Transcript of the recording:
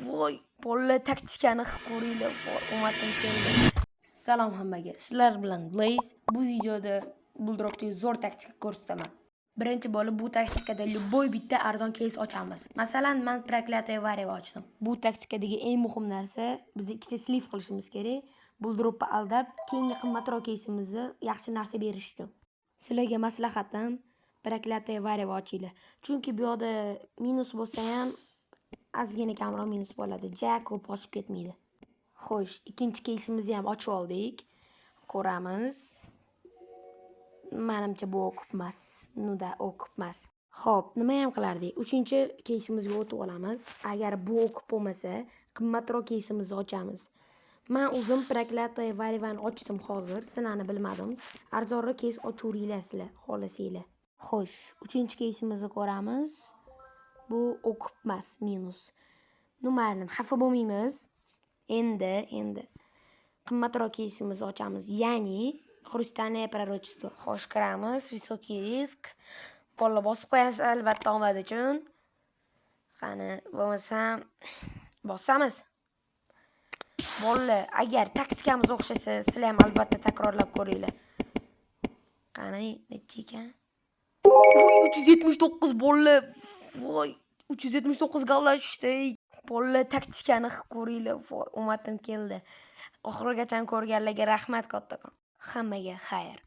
Voy, bolalar, taktikani qilib ko'ringlar. Voy, omadim keldi. Salom hammaga. Sizlar bilan Blaze. Bu videoda Bulldropdagi zo'r taktika ko'rsataman. Birinchi bo'lib bu taktikada любой bitta arzon кейс ochamiz. Masalan, men Проклятое Варево ochdim. Bu taktikadagi eng muhim narsa, biz ikkita слив qilishimiz kerak. Bulldropni aldab, keyingi qimmatroq keysimizni yaxshi narsa berish uchun. Sizlarga maslahatim, Проклятое Варево ochinglar. Chunki bu yoqda minus bo'lsa ham, ozgina kamroq minus bo'ladi. Ja ko'p oshib ketmaydi. Xo'sh, ikkinchi keysimizni ham ochib oldik. Ko'ramiz. Manimcha, bu окуп emas. Ну да, окуп emas. Xo'p, nima ham qilardik? Uchinchi keysimizga o'tib olamiz. Agar bu окуп bo'lmasa, qimmatroq keysimizni ochamiz. Men o'zim Проклятое Варево ni ochdim hozir, цена ni bilmadim. Arzonroq keys ochaveringlar sizlar, xohlasanglar. Xo'sh, uchinchi keysimizni ko'ramiz. Bu окуп emas, minus. Ну mayli, xafa bo'lmaymiz. Endi qimmatroq keysimizni ochamiz. Ya'ni Хрустальное пророчество. Xo'sh, kiramiz. Высокий риск. Bolalar, bosib qo'yamiz albatta omad uchun. Qani, bo'lmasam bosamiz. Bolalar, agar taktikamiz o'xshasa, sizlar ham albatta takrorlab ko'ringlar. Qani, necha ekan? Voy, 379, bolalar. Voy, 379 gollar tushdi. Bolalar, taktikani qilib ko'ringlar. Voy, omadim keldi. Oxirigacha ko'rganlarga rahmat kattakon. Hammaga xayr.